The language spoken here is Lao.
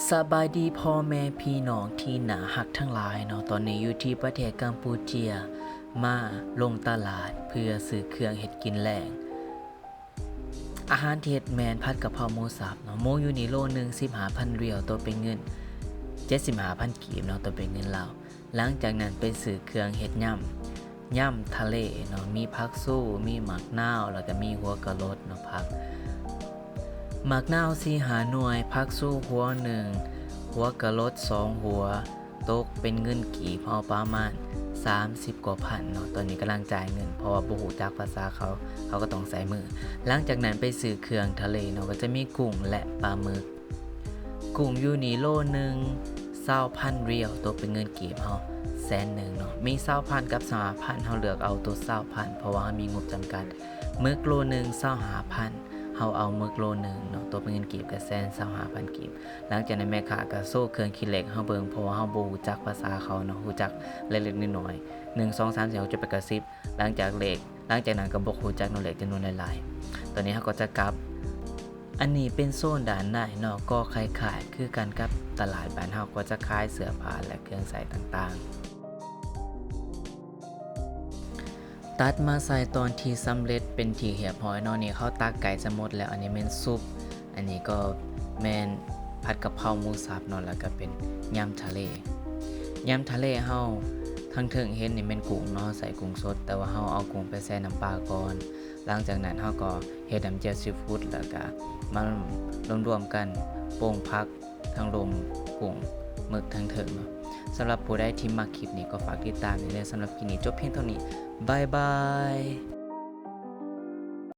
ສະບາຍດີພໍ່ແມ່ພີ່ນ້ອງທີ່ໜ້າຮັກທັງຫຼາຍເນາະ, ຕອນນີ້ຢູ່ທີ່ປະເທດກຳປູເຈຍ ມາລົງຕະຫຼາດເພື່ອຊື້ເຄື່ອງເຮັດກິນແລງ. ອາຫານທີ່ເຮັດແມ່ນຜັດກະເພົາໝູສັບເນາະ, ໝູຢູ່ນີ້ໂລໜຶ່ງສິບຫ້າພັນຣຽວ, ຕົກເປັນເງິນເຈັດສິບຫ້າພັນກີບເນາະ, ຕົກເປັນເງິນລາວ. ຫຼັງຈາກນັ້ນໄປຊື້ເຄື່ອງເຮັດຍຳ, ຍຳທະເລເນາະ, ມີຜັກຊູ, ມີໝາກນາວ ແລ້ວກະມີຫົວກະໂຫຼດເນາະ, ຜັກ ໝາກນາວສີ່ຫ້າໜ່ວຍ, ຜັກຊູຫົວໜຶ່ງ, ຫົວກະໂຫຼດສອງຫົວ, ຕົກເປັນເງິນກີບເຮົາປະມານສາມສິບກວ່າພັນເນາະ. ຕອນນີ້ກຳລັງຈ່າຍເງິນ ເພາະວ່າບໍ່ຮູ້ຈັກພາສາເຂົາ, ເຮົາກໍຕ້ອງໃຊ້ມື. ຫຼັງຈາກນັ້ນໄປຊື້ເຄື່ອງທະເລເນາະ, ກໍຈະມີກຸ້ງ ແລະ ປາໝຶກ. ກຸ້ງຢູ່ນີ້ໂລໜຶ່ງຊາວພັນຣຽວ, ຕົກເປັນເງິນກີບເຮົາແສນໜຶ່ງເນາະ. ມີຊາວພັນກັບຊາວຫ້າພັນ, ເຮົາເລືອກເອົາໂຕຊາວພັນ ເພາະວ່າເຮົາມີງົບຈຳກັດ. ໝຶກໂລໜຶ່ງຊາວຫ້າພັນ, ເຮົາເອົາໝຶກໂລໜຶ່ງເນາະ, ຕົກເປັນເງິນກີບກໍແສນຊາວຫ້າພັນກີບ. ຫຼັງຈາກນັ້ນແມ່ຄ້າກໍໂຊເຄື່ອງຄິດເລກໃຫ້ເບິ່ງ, ເພາະວ່າເຮົາບໍ່ຮູ້ຈັກພາສາເຂົາເນາະ, ຮູ້ຈັກເລັກໆນ້ອຍໆ ໜຶ່ງ ສອງ ສາມ ສີ່ ຫົກ ເຈັດ ແປດ ເກົ້າ ສິບ. ຫຼັງຈາກເລກ ຫຼັງຈາກນັ້ນກໍບໍ່ຮູ້ຈັກເນາະ, ເລກຈຳນວນຫຼາຍໆ. ຕອນນີ້ເຮົາກໍຈະກັບ. ອັນນີ້ເປັນໂຊນດ້ານໃນເນາະ, ກໍຄ້າຍໆຄືກັນກັບຕະຫຼາດບ້ານເຮົາ, ກໍຈະຂາຍເສື້ອຜ້າ ແລະ ເຄື່ອງໃຊ້ຕ່າງໆ. ຕັດມາໃສ່ຕອນທີ່ສຳເລັດເປັນທີ່ຮຽບຮ້ອຍເນາະ, ນີ້ເຂົາຕັກໃກ້ຈະໝົດແລ້ວ. ອັນນີ້ແມ່ນຊຸບ, ອັນນີ້ກໍແມ່ນຜັດກະເພົາໝູສັບເນາະ, ແລ້ວກໍເປັນຍຳທະເລ. ຍຳທະເລເຮົາ ທາງເທິງເຫັນນີ້ແມ່ນກຸ້ງເນາະ, ໃສ່ກຸ້ງສົດ, ແຕ່ວ່າເຮົາເອົາກຸ້ງໄປແຊ່ນ້ຳປາກ່ອນ. ຫຼັງຈາກນັ້ນເຮົາກໍເຮັດນ້ຳແຈ່ວຊີຟູດ ແລ້ວກະມາລວມໆກັນ ໂປ່ງຜັກທາງລຸ່ມ, ກຸ້ງ, ໝຶກທາງເທິງເນາະ. ສຳລັບຜູ້ໃດທີ່ມັກຄລິບນີ້ກໍຝາກຕິດຕາມແດ່ເດີ. ສຳລັບຄລິບນີ້ຈົບພຽງເທົ່ານີ້. ບາຍບາຍ.